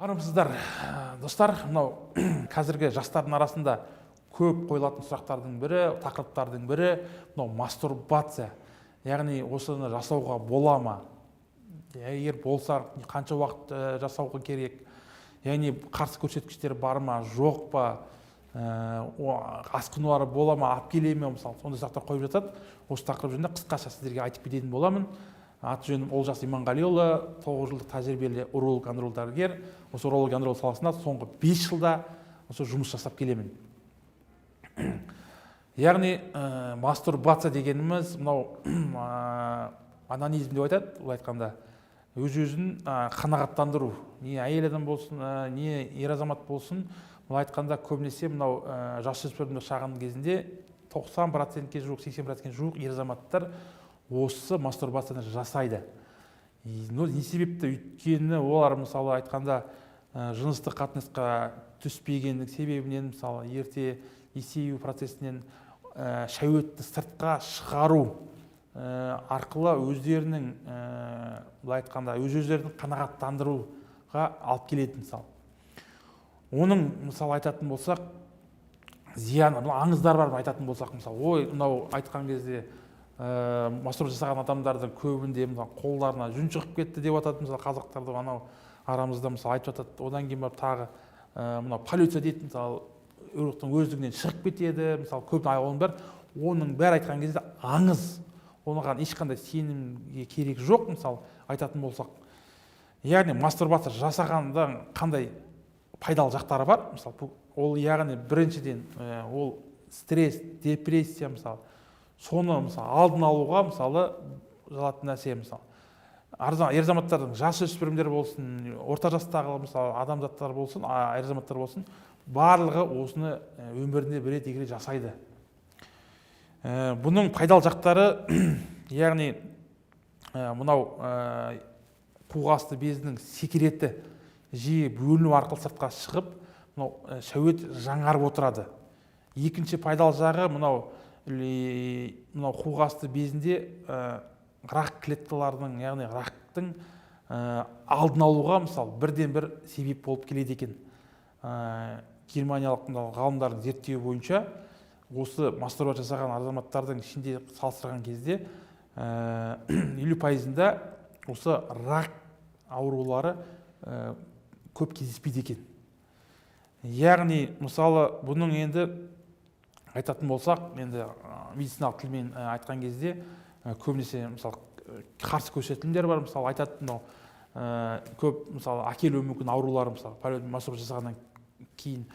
Армысыздар, достар! Мынау қазіргі жастардың арасында көп қойылатын сұрақтардың бірі, тақырыптардың бірі мынау мастурбация. Яғни осыны жасауға бола ма, егер болса, қанша уақыт жасауға керек, яғни қарсы көрсеткіштер бар ма, жоқ па, асқынулары бола ма, алып келе ме, мысалы, сондай сұрақтар қойып жатады. Осы тақырып жөнінде қысқаша сіздерге айтып кететін боламын. Аты жөнім Олжас Иманғалиұлы, 9 жылдық тәжірибелі уролог, андролог дәрігер. Осы уролог, андролог саласында соңғы 5 жылда осы жұмыс жасап келемін. Яғни мастурбация дегеніміз мынау онанизм деп айтады. Былай айтқанда, өз өзін қанағаттандыру, не әйел адам болсын, не ер азамат болсын. Былай айтқанда, көбінесе мынау жасөспірімдік шағының кезінде 90%-ке жуық, 80%-ке жуық ер азаматтар осы мастурбацияны жасайды. Ну, не себепті? Өйткені олар, мысалы айтқанда, жыныстық қатынасқа түспегеннің себебінен, мысалы, ерте есею процесінен шәуетті сыртқа шығару арқылы өздерінің, былай айтқанда, өз өздерін қанағаттандыруға алып келеді. Мысалы, оның, мысалы, айтатын болсақ, зияны, мына аңыздар бар. Айтатын болсақ, мысалы, ой, мынау айтқан кезде мастурбация жасаған адамдардың көбінде, мысалы, қолдарына жүн шығып кетті деп жатады. Мысалы, қазақтарда анау арамызда, мысалы, айтып жатады. Одан кейін барып тағы мынау поллюция дейді, мысалы, ұрықтың өздігінен шығып кетеді. Мысалы, көп оның бәрі айтқан кезде аңыз, оған ешқандай сенімге керек жоқ. Мысалы, айтатын болсақ, яғни мастурбация жасағанда қандай пайдалы жақтары бар? Мысалы, ол, яғни, біріншіден, ол стресс, депрессия, мысалы, соны, мысалы, алдын алуға, мысалы, жалатын нәрсе. Мысалы, ер азаматтардың, жасөспірімдер болсын, орта жастағы, мысалы, адамзаттар болсын, ер азаматтар болсын, барлығы осыны өмірінде бір рет, екі рет жасайды. Бұның пайдалы жақтары, яғни мынау қуық асты безінің секреті жиі бөліну арқылы сыртқа шығып, мынау шәует жаңарып отырады. Екінші пайдалы жағы мынау қуық асты безінде рак клеткаларының, яғни рактың алдын алуға, мысалы, бірден бір себеп болып келеді екен. Германиялық мынау ғалымдардың зерттеуі бойынша, осы мастурбация жасаған азаматтардың ішінде салыстырған кезде 50%-ында осы рак аурулары көп кездеспейді екен. Яғни, мысалы, бұның енді айтатын болсақ, енді медициналық тілмен айтқан кезде, көбінесе, мысалы, қарсы көрсетілімдер бар. Мысалы, айтады, мынау көп, мысалы, әкелуі мүмкін аурулар, мысалы, мастурбация жасағаннан кейін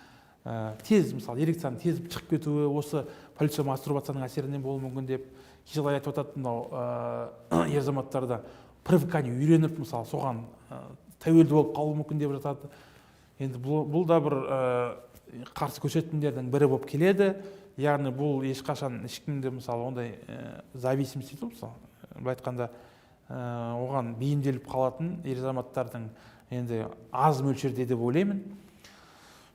тез, мысалы, эрекцияның тез шығып кетуі осы поллюция мастурбацияның әсерінен болуы мүмкін деп кей жағдайда айтып жатады. Мынау ер азаматтарда привыкание, үйреніп, мысалы, соған тәуелді болып қалуы мүмкін деп жатады. Енді бұл да бір қарсы көрсетілімдердің бірі болып келеді. Яғни бұл ешқашан ешкімде, мысалы, ондай зависимость дейді ғой, мысалы, былай айтқанда, оған бейімделіп қалатын ер азаматтардың енді аз мөлшерде деп ойлаймын.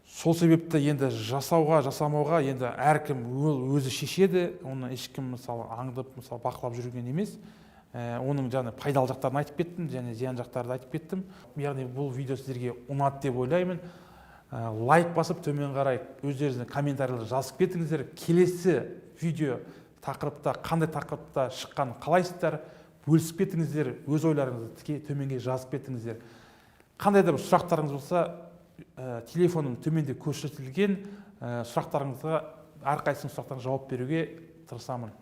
Сол себепті енді жасауға, жасамауға енді әркім ол өзі шешеді. Оны ешкім, мысалы, аңдып, мысалы, бақылап жүрген емес. Оның жаңа пайдалы жақтарын айтып кеттім және зиян жақтарды айтып кеттім. Яғни бұл видео сіздерге ұнады деп ойлаймын. Лайк басып, төмен қарай өздеріңіздің комментарийлер жазып кетіңіздер. Келесі видео тақырыпта, қандай тақырыпта шыққанын қалайсыздар, бөлісіп кетіңіздер, өз ойларыңызды тіке төменге жазып кетіңіздер. Қандай да бір сұрақтарыңыз болса, телефоным төменде көрсетілген. Сұрақтарыңызға, әрқайсысының сұрақтарына жауап беруге тырысамын.